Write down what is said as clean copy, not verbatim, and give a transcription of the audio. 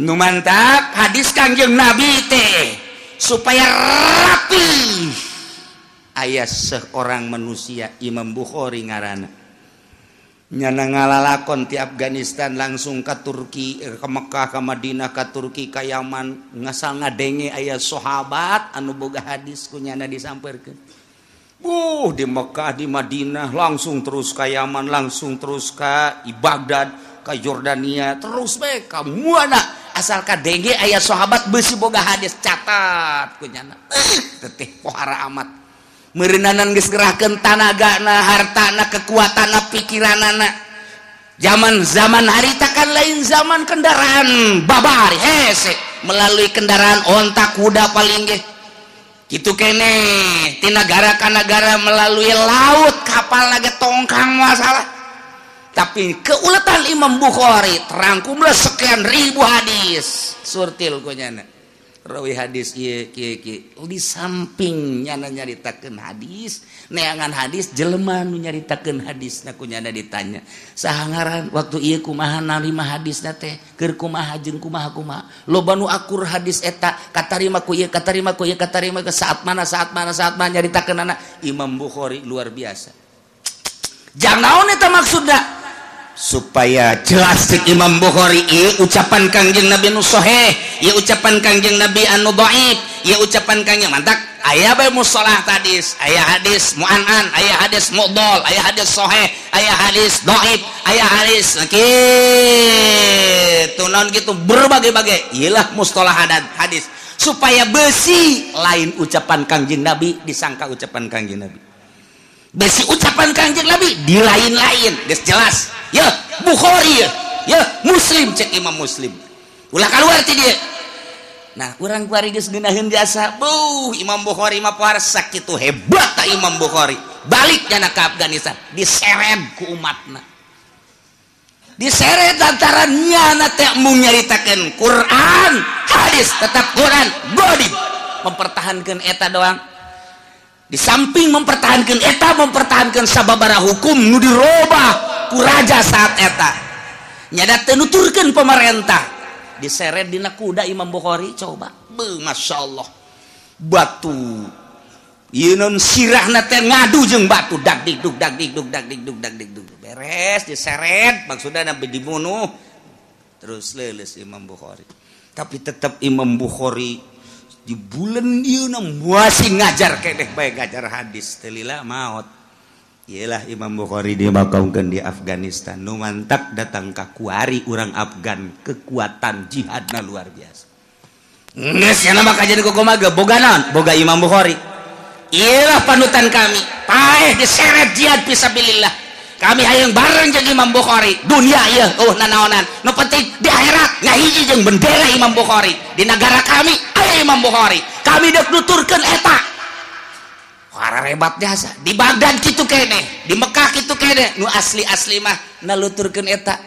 Nu mantap hadis Kangjeng Nabi teh supaya rapi. Aya seorang manusia Imam Bukhari ngaranna. Nyana ngalalakon ti Afghanistan langsung ke Turki, ke Mekah, ke Madinah, ke Turki, ke Yaman, ngasal ngadenge aya sahabat anu boga hadis ku nyana disamperkeun. Di Mekah, di Madinah, langsung terus ke Yaman, langsung terus ke Baghdad, ke Jordania, terus bae ka mana asal kadenge aya sahabat beusi boga hadis catat ku nyana. Teteh pohara amat. Meureunnanan geus ngerahkeun tanagana, hartana, kekuatanna, pikiranana. Zaman-zaman harita kan lain zaman kendaraan babari hese melalui kendaraan onta kuda paling ge. Kitu kene ti nagara ka nagara melalui laut kapal lagi tongkang masalah. Tapi keuletan Imam Bukhari terangkumlah sekian ribu hadis surtil ku nyana. Rawi hadis ieu kieu kieu di samping nyana nyaritakeun hadis neangan hadis jelema nu nyaritakeun hadisna ku nyana ditanya saha ngaran waktu ieu kumaha narima hadisna teh keur kumaha jeung kumaha kumaha loba nu akur hadis eta katarima ku ieu katarima ku ieu katarima ke saat mana saat mana saat mana nyaritakeunana Imam Bukhari luar biasa. Jang naon eta maksudna supaya jelas cek Imam Bukhari ieu ucapan Kangjeng Nabi nu sahih, ieu ucapan Kangjeng Nabi anu dhaif, ieu ucapan Kangjeng mantak aya bae mustalah hadis, aya hadis mu'an'an, aya hadis mudhal, aya hadis sahih, aya hadis dhaif, aya hadis kitu naon kitu berbagai-bagai. Ieulah mustalah hadis supaya besi lain ucapan Kangjeng Nabi disangka ucapan Kangjeng Nabi. Besi ucapan Kangjeng Nabi di lain-lain geus jelas. Ya Bukhari ya, ya Muslim cek Imam Muslim. Ulah keluar ti dieu. Nah, urang kuari geus ngeunaheun jasa. Buh, Imam Bukhari mah pohara sakitu hebat ta Imam Bukhari. Balik nyana ka Afghanistan, diseret ku umatna. Diseret lantaran nyana teh mung nyaritakeun Quran, hadis tetap Quran, godib mempertahankeun eta doang. Di samping mempertahankan eta mempertahankan sababara hukum nu dirobah ku raja saat eta nyada teu nuturkeun pemerintah diseret dina kuda Imam Bukhari coba beuh masyaallah batu ieu non sirahna teh ngadu jeung batu dag digdug dag digdug dag digdug dag digdug beres diseret maksudna nabi dibunuh terus leuleus Imam Bukhari tapi tetap Imam Bukhari di bulan ieu na masih ngajar keneh bae ngajar hadis teu lila maot. Ieulah Imam Bukhari dimakamkeun di Afghanistan nu mantak datang ka kuari urang Afgan kekuatan jihadna luar biasa. Geus nya mah kajian kumaha ge boga naon? Boga Imam Bukhari. Ieulah panutan kami. Paeh diseret jihad fisabilillah. Kami hayang bareng jeung Imam Bukhari. Dunia ieu eueuh nanaonan. Nu penting di akhirat ngahiji jeung bendera Imam Bukhari. Di negara kami aya Imam Bukhari. Kami dek nuturkeun eta. Para hebat jasa. Di Baghdad kitu keneh, di Mekah kitu keneh, nu asli-asli mah naluturkeun eta.